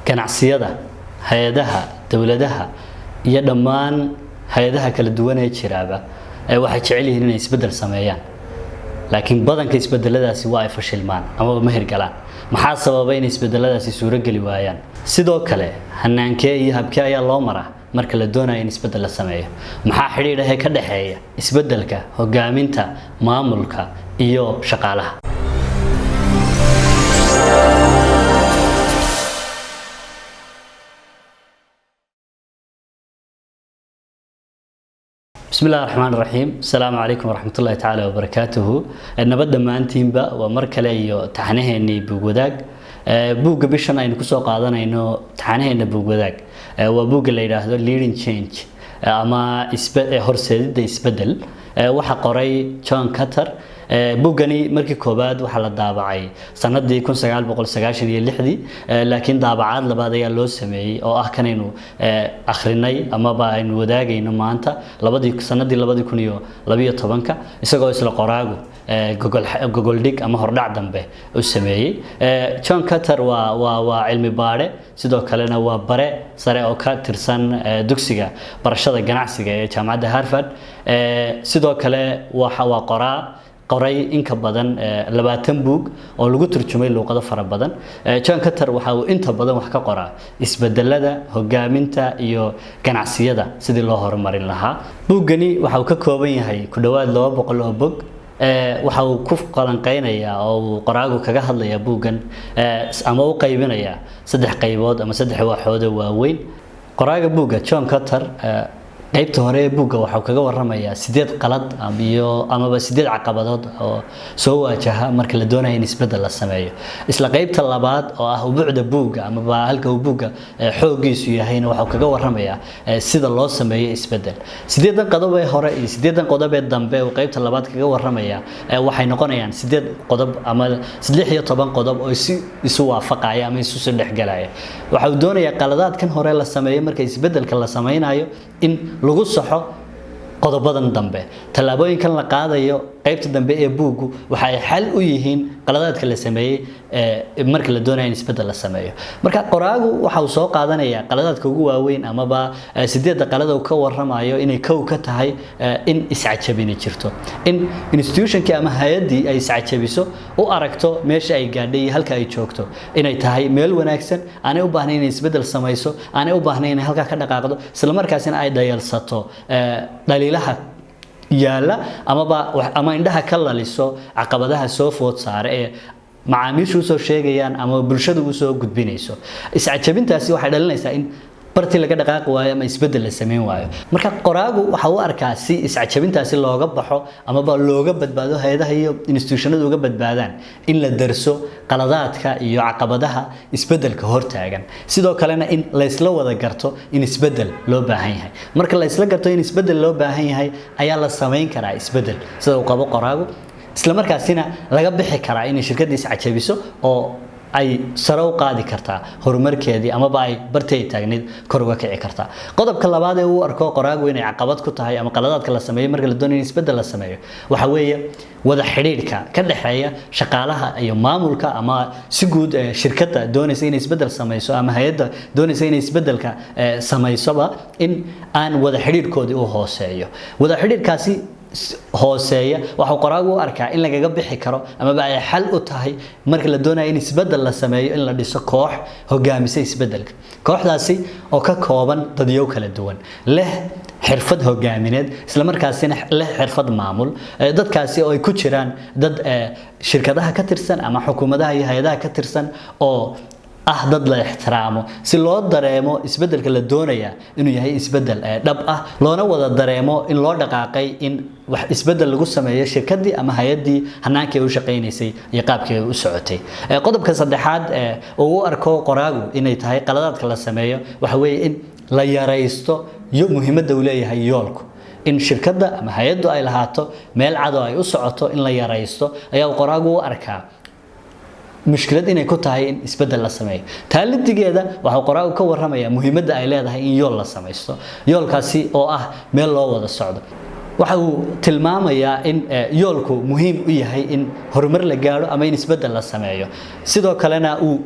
Ganacsiyada, hay-adaha, dowladaha iyo dhammaan hay-adaha kala duwan ee jiraaba waxay jecel yihiin inay isbeddel sameeyaan, laakiin badanka isbedeladaasi waa ay fashilmaan amaba ma hirgalaan. Maxaa sababa in isbedeladaasi suurogeli waayaan? Sidoo kale, hanaankee iyo habkee ayaa loo maraa marka la doonayo in isbeddel la sameeyo? Maxaa xidhiidh ah ee ka dhexeeya isbeddelka, hogaaminta, maamulka iyo shaqaalaha? بسم الله الرحمن الرحيم، السلام عليكم ورحمة الله تعالى وبركاته. Nabad dhammaantiinba. Waa mar kale iyo taxanaheennii buug wadaag. Buugga bishan aynu kusoo qaadanayno taxanaheena buug wadaag waa buugga la yidhaahdo Leading Change ama horseedidda isbedel. Waxa qoray John Cutter. Buuggani markii koowaad waxaa la daabacay sanadii 1996dii, laakiin daabacaad labaad ayaa loo sameeyey oo ah kanaynu akhrinay amaba aynu wadaagayno maanta labadii sanadii 2012-ka, isagoo isla qoraagu gogoldhig ama hordhac dambe u sameeyey. John Cutter waa cilmi baadhe, sidoo kalena waa bare sare oo ka tirsan dugsiga barashada ganacsiga ee jaamacadda Harvard. Sidoo kale waxa waa qoraa qoray in ka badan 20 buug oo lagu turjumay luuqado fara badan. John Cutter waxa uu inta badan wax ka qoraa isbedelada, hogaaminta iyo ganacsiyada sidii loo horumarin lahaa. Buuggani waxa uu ka kooban yahay ku dhowaad 200 oo bog. Waxa uu ku qalanqeynayaa oo uu qoraagu kaga hadlayaa buuggan ama u qaybinayaa saddex qaybood ama saddex waaxood oo waaweyn. Qoraaga buugga John Cutter qaybta hore ee buugga waxaa kaga waramayaa sideed qalad iyo amaba sideed caqabadood oo soo waajaha marka la doonayo in isbeddel la sameeyo. Isla qaybta labaad oo ah ubuucda buugga amaba halka uu buugga xooggiisu yahayna, waxaa kaga waramayaa sida loo sameeyo isbeddel. Sideedan qodob ee hore iyo sideedan qodob ee dambe uu qaybta labaad kaga waramaya waxay noqonayaan sideed qodob ama 16 qodob oo si isu waafaqaya ama isu soo dhexgalaya. Waxa uu doonayaa qaladaadkan hore la sameeyo marka isbeddelka la sameynayo in lagu saxo qodobadan dambe. Tallaabooyinkan la qaadayo qaybta dambe ee buuggu waxa ay xal u yihiin qaladaadka la sameeyey marka la doonayo in isbeddel la sameeyo. Marka qoraagu waxa uu soo qaadanayaa qaladaadka ugu waaweyn amaba sideedda qalad uu ka waramayo inay kow ka tahay in iscajabini jirto, in institutionkii ama hay-addii ay iscajabiso, u aragto meesha ay gaadhay iyo halka ay joogto inay tahay meel wanaagsan, aanay u baahnayn inay isbeddel samayso, aanay u baahnayn inay halkaa ka dhaqaaqdo, isla markaasina ay dhayalsato dhaliilaha yaala amaba ama indhaha ka laliso caqabadaha soo food saara ee macaamiishu usoo sheegayaan ama bulshadu usoo gudbinayso. Iscajabintaasi waxay dhalinaysaa in bartii laga dhaqaaqi waayo ama isbeddel la sameyn waayo. Marka qoraagu waxa uu arkaa si iscajabintaasi looga baxo amaba looga badbaado, hay-adaha iyo institutionadu uga badbaadaan, in la darso qaladaadka iyo caqabadaha isbeddelka hortaagan, sidoo kalena in laysla wada garto in isbeddel loo baahan yahay. Marka la isla garto in isbeddel loo baahan yahay ayaa la sameyn karaa isbeddel, sida uu qabo qoraagu, isla markaasina laga bixi karaa inay shirkadda iscajabiso oo ay sare u qaadi kartaa horumarkeedii amaba ay bartay ay taagneyd kor uga kici kartaa. Qodobka labaad ee uu arko qoraagu inay caqabad ku tahay ama qaladaadka la sameeyo marka la doonayo in isbeddel la sameeyo waxa weeye wada xidhiidhka ka dhexeeya shaqaalaha iyo maamulka, ama si guud shirkadda doonaysa inay isbeddel samayso ama hay-adda doonaysa inay isbeddelka samaysoba, in aan wada xidhiidhkoodii u hooseeyo. Wada xidhiidhkaasi hooseeya waxuu qoraagu u arkaa in lagaga bixi karo amaba ay xal u tahay marka la doonayo in isbeddel la sameeyo in la dhiso koox hogaamisa isbeddelka, kooxdaasi oo ka kooban dadyow kala duwan, leh xirfad hogaamineed, isla markaasina leh xirfad maamul. Dadkaasi oo ay ku jiraan dad shirkadaha ka tirsan ama xukuumadaha iyo hay-adaha ka tirsan oo ah dad la ixtiraamo, si loo dareemo isbeddelka la doonaya inuu yahay isbeddel dhab ah, loona wada dareemo in loo dhaqaaqay in wax isbeddel lagu sameeyo shirkaddii ama hay-addii hanaankii ay u shaqaynaysay iyo qaabkii ay u socotay. Qodobka saddexaad oo u arko qoraagu inay tahay qaladaadka la sameeyo waxa weeye in la yaraysto iyo muhiimadda uu leeyahay yoolku, in shirkadda ama hay-addu ay lahaato meel cad oo ay u socoto. In la yaraysto ayaa uu qoraagu u arkaa mushkilad inay ku tahay in isbeddel la sameeyo. Taalidigeeda waxuu qoraagu ka warramayaa muhiimadda ay leedahay in yool la samaysto, yoolkaasi oo ah meel loo wada socdo. Waxa uu tilmaamayaa in yoolku muhiim u yahay in horumar la gaadho ama in isbeddel la sameeyo, sidoo kalena uu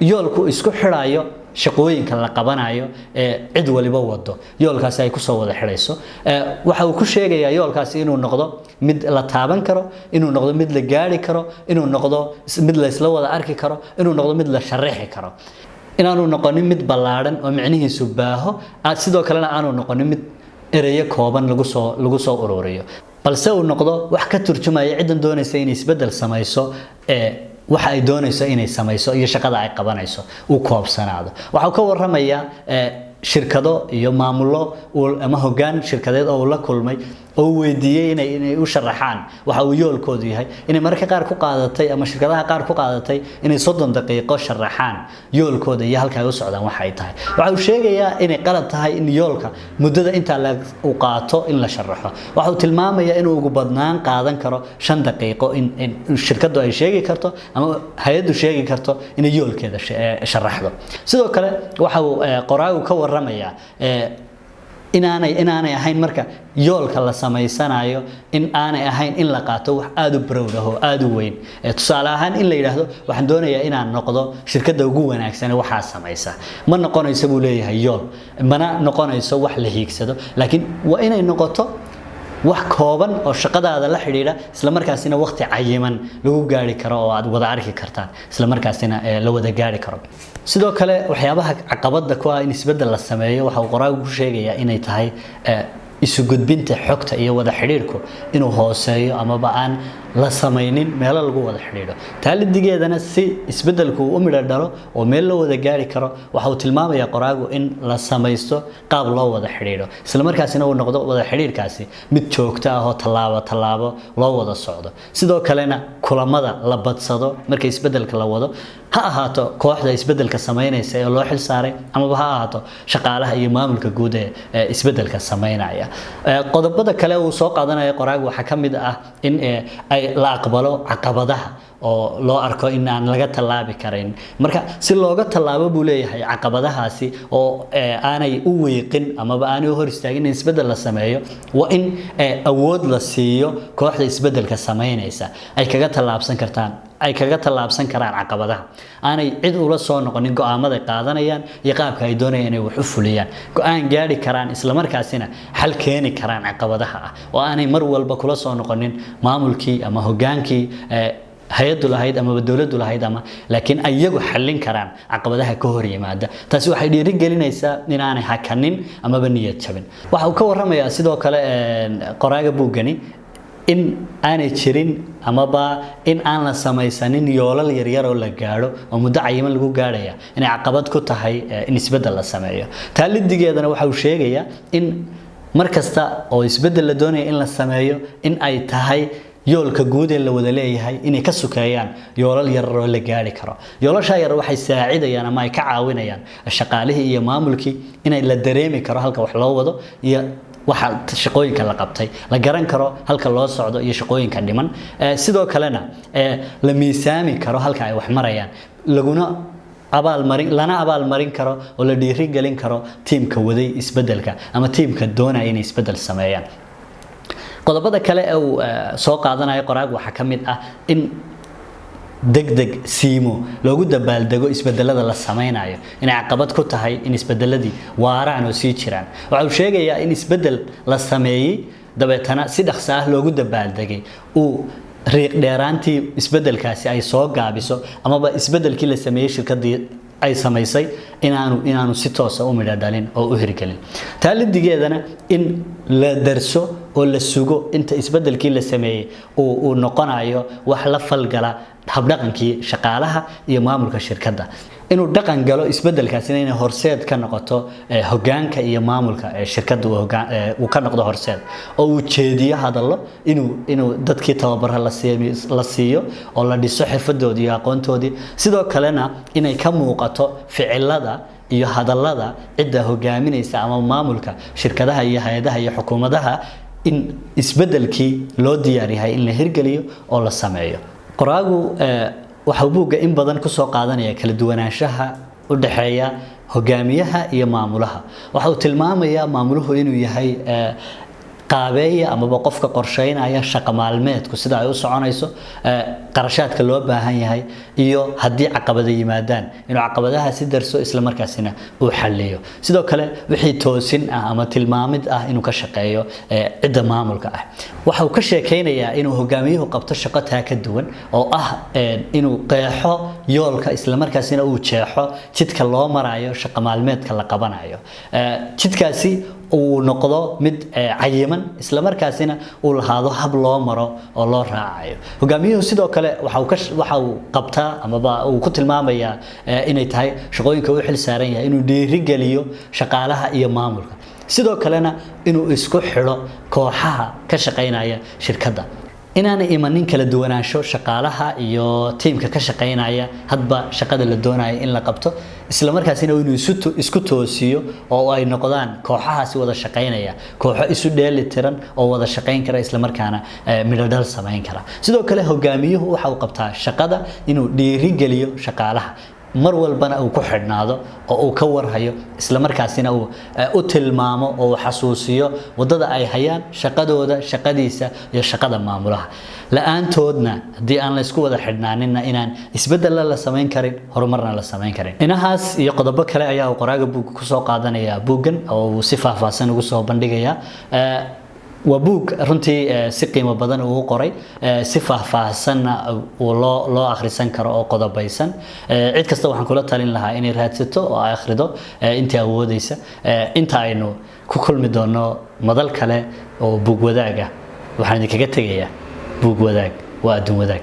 Yoolku isku xidhayo shaqooyinka la qabanayo ee cid waliba wado, yoolkaasi ay kusoo wada xidhayso. Waxa uu ku sheegayaa yoolkaasi inuu noqdo mid la taaban karo, inuu noqdo mid la gaari karo, inuu noqdo mid la isla wada arki karo, inuu noqdo mid la sharaxi karo, inaanu noqonin mid ballaadhan oo micnihiisu baaho, sidoo kalena aanu noqonin mid ereyo kooban lagu soo ururiyo, balse uu noqdo wax ka turjumaya ciddan doonaysa inay isbeddel samayso ee waxa ay doonayso inay samayso iyo shaqada ay qabanayso uu koobsanaado. Waxa uu ka warramayaa shirkado iyo maamullo ama hoggaan shirkadeed oo uu la kulmay oo uu weydiiyey inay u sharaxaan waxa uu yoolkoodu yahay, inay mararka qaar ku qaadatay ama shirkadaha qaar ku qaadatay inay 30 daqiiqo sharaxaan yoolkooda iyo halka ay u socdaan waxa ay tahay. Waxa uu sheegayaa inay qalad tahay in yoolka muddada intaa la uu qaato in la sharaxo. Waxa uu tilmaamayaa inuu ugu badnaan qaadan karo 5 daqiiqo in shirkadu ay sheegi karto ama hay'addu sheegi karto inay yoolkeeda sharaxdo. Sidoo kale waxa uu qoraagu ka warramayaa inaanay ahayn marka yoolka la samaysanayo in aanay ahayn in la qaato wax aada u broad ah oo aada u weyn. Tusaale ahaan, in la yidhaahdo waxaan doonayaa inaan noqdo shirkadda ugu wanaagsan ee waxaa samaysa, ma noqonayso buu leeyahay yool, mana noqonayso wax la hiigsado, laakiin waa inay noqoto wax kooban oo shaqadaada la xidhiidha, isla markaasina waqti cayiman lagu gaari karo oo aad wada arki kartaan, isla markaasina la wada gaari karo. Sidoo kale waxyaabaha caqabada ku ah in isbeddel la sameeyo waxa uu qoraagu ku sheegayaa inay tahay isu gudbinta xogta iyo wada xidhiidhku inuu hooseeyo amaba aan la samaynin meelo lagu wada xidhiidho. Taalidigeedana, si isbeddelku uu u midho dhalo oo meel loo wada gaari karo, waxa uu tilmaamayaa qoraagu in la samaysto qaab loo wada xidhiidho, isla markaasina uu noqdo wada xidhiidhkaasi mid joogto ah oo tallaabo tallaabo loo wada socdo. Sidoo kalena kulamada la badsado marka isbeddelka la wado, ha ahaato kooxda isbeddelka samaynaysa ee loo xil saaray amaba ha ahaato shaqaalaha iyo maamulka guud ee isbeddelka samaynaya. Qodobada kale uu soo qaadanaya qoraagu waxaa ka mid ah in ay la aqbalo caqabadaha oo loo arko in aan laga tallaabi karin. Marka si looga tallaabo buu leeyahay caqabadahaasi oo aanay u wiiqin amaba aanay u hor istaagin in isbeddel la sameeyo, waa in awood la siiyo kooxda isbeddelka samaynaysa ay kaga tallaabsan kartaan, ay kaga tallaabsan karaan caqabadaha, aanay cid ula soo noqonin go'aamada ay qaadanayaan iyo qaabka ay doonayaan inay wax u fuliyaan, go'aan gaari karaan, isla markaasina xal keeni karaan caqabadaha ah, oo aanay mar walba kula soo noqonin maamulkii ama hogaankii hay'addu lahayd amaba dowladdu lahayd ama, laakiin iyagu xallin karaan caqabadaha ka hor yimaada. Taasi waxay dhiirigelinaysaa inaanay hakanin amaba niyad jabin. Waxa uu ka warramayaa sidoo kale qoraaga buuggani in aanay jirin amaba in aan la samaysanin yoolal yaryar oo la gaadho oo muddo cayiman lagu gaadhaya inay caqabad ku tahay in isbeddel la sameeyo. Taalidigeedana waxa uu sheegayaa in mar kasta oo isbeddel la doonaya in la sameeyo in ay tahay yoolka guud ee la wada leeyahay inay ka sukeeyaan yoolal yaryar oo la gaari karo. Yoolasha yar waxay saacidayaan ama ay ka caawinayaan shaqaalihii iyo maamulkii inay la dareemi karo halka wax loo wado iyo waxa shaqooyinka la qabtay, la garan karo halka loo socdo iyo shaqooyinka dhiman. Sidoo kalena la miisaami karo halka ay wax marayaan, laguna abaalmarin, lana abaalmarin karo oo la dhiirigelin karo tiimka waday isbedelka ama tiimka doonaya inay isbedel sameeyaan. Qodobada kale ee uu soo qaadanayo qoraagu waxaa ka mid ah in degdeg siimo loogu dabaaldego isbedelada la sameynayo inay caqabad ku tahay in isbedeladii waaraan oo sii jiraan. Waxa uu sheegayaa in isbedel la sameeyey dabeetana si dhaqso ah loogu dabaaldegay uu riiq dheeraantii isbedelkaasi ay soo gaabiso, amaba isbedelkii la sameeyey shirkadii ay samaysay inaanu si toosa u midho dhalin oo u hirgelin. Taalidigeedana in la darso oo la sugo inta isbedelkii la sameeyey uu noqonayo wax la falgala habdhaqankii shaqaalaha iyo maamulka shirkadda, inuu dhaqan galo isbedelkaasina inay horseed ka noqoto hoggaanka iyo maamulka shirkadda, uu ka noqdo horseed oo uu jeediyo hadallo, inuu dadkii tababaro la siiyo oo la dhiso xirfadoodii iyo aqoontoodii. Sidoo kalena inay ka muuqato ficilada iyo hadallada cidda hogaaminaysa ama maamulka shirkadaha iyo hay'adaha iyo xukuumadaha in isbedelkii loo diyaar yahay in la hirgeliyo oo la sameeyo. Qoraagu waxaa buugga in badan kusoo qaadanaya kala duwanaanshaha u dhexeeya hogaamiyaha iyo maamulaha. Waxa uu tilmaamayaa maamuluhu inuu yahay Qaabeeya amaba qofka qorsheynaya shaqa maalmeedku sida ay u soconayso, qarashaadka loo baahan yahay, iyo haddii caqabado yimaadaan inuu caqabadaha si darso, isla markaasina uu xalliyo. Sidoo kale wixii toosin ah ama tilmaamid ah inuu ka shaqeeyo cidda maamulka ah. Waxa uu ka sheekeynayaa inuu hogaamiyuhu qabto shaqo taa ka duwan, oo ah inuu qeexo yoolka, isla markaasina uu jeexo jidka loo marayo shaqa maalmeedka la qabanayo, jidkaasi uu noqdo mid cayiman, isla markaasina uu lahaado hab loo maro oo loo raacayo. Hogaamiyuhu sidoo kale waxa uu qabtaa amaba uu ku tilmaamayaa inay tahay shaqooyinka uu xil saaran yahay inuu dhiirigeliyo shaqaalaha iyo maamulka, sidoo kalena inuu isku xidho kooxaha ka shaqaynaya shirkadda, inaanay imanin kala duwanaansho shaqaalaha iyo tiimka ka shaqaynaya hadba shaqada la doonayo in la qabto, isla markaasina inuu isku toosiyo oo ay noqdaan kooxahaasi wada shaqaynaya kooxo isu dheeli tiran oo wada shaqayn kara, isla markaana midho dhal samayn kara. Sidoo kale hogaamiyuhu waxa uu qabtaa shaqada inuu dhiirigeliyo shaqaalaha, mar walbana uu ku xidhnaado oo uu ka warhayo, isla markaasina uu u tilmaamo oo uu xasuusiyo wadada ay hayaan, shaqadooda, shaqadiisa iyo shaqada maamulaha. La-aantoodna, haddii aan la isku wada xidhnaaninna, inaan isbeddelna la samayn karin, horumarna la samayn karin. Inahaas iyo qodobo kale ayaa uu qoraaga buugga kusoo qaadanaya buuggan oo uu si faahfaahsan ugu soo bandhigayaa. Waa buug runtii si qiimo badan uu qoray, si faahfaahsanna uu loo akhrisan karo oo qodobaysan. Cid kasta waxaan kula talin lahaa inay raadsato oo ay akhrido intii awoodeysa. Inta aynu ku kulmi doono madal kale oo buug wadaag ah, waxaan idinkaga tegayaa: buug wadaag waa adduun wadaag.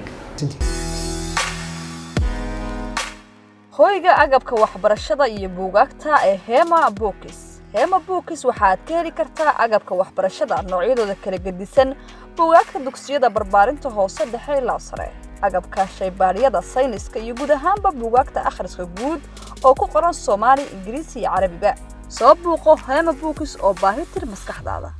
Hoyga agabka waxbarashada iyo buugaagta ee Hema Books. Hema Books waxaad ka heli kartaa agabka waxbarashada noocyadooda kala gedisan, buugaagta dugsiyada barbaarinta hoose, dhexe ilaa sare, agabka shaybaadhyada, sayniska iyo guud ahaanba buugaagta akhriska guud oo ku qoran Soomaali, Ingiriisi iyo Carabiba. Soo buuqo Hema Books oo baahi tir maskaxdaada.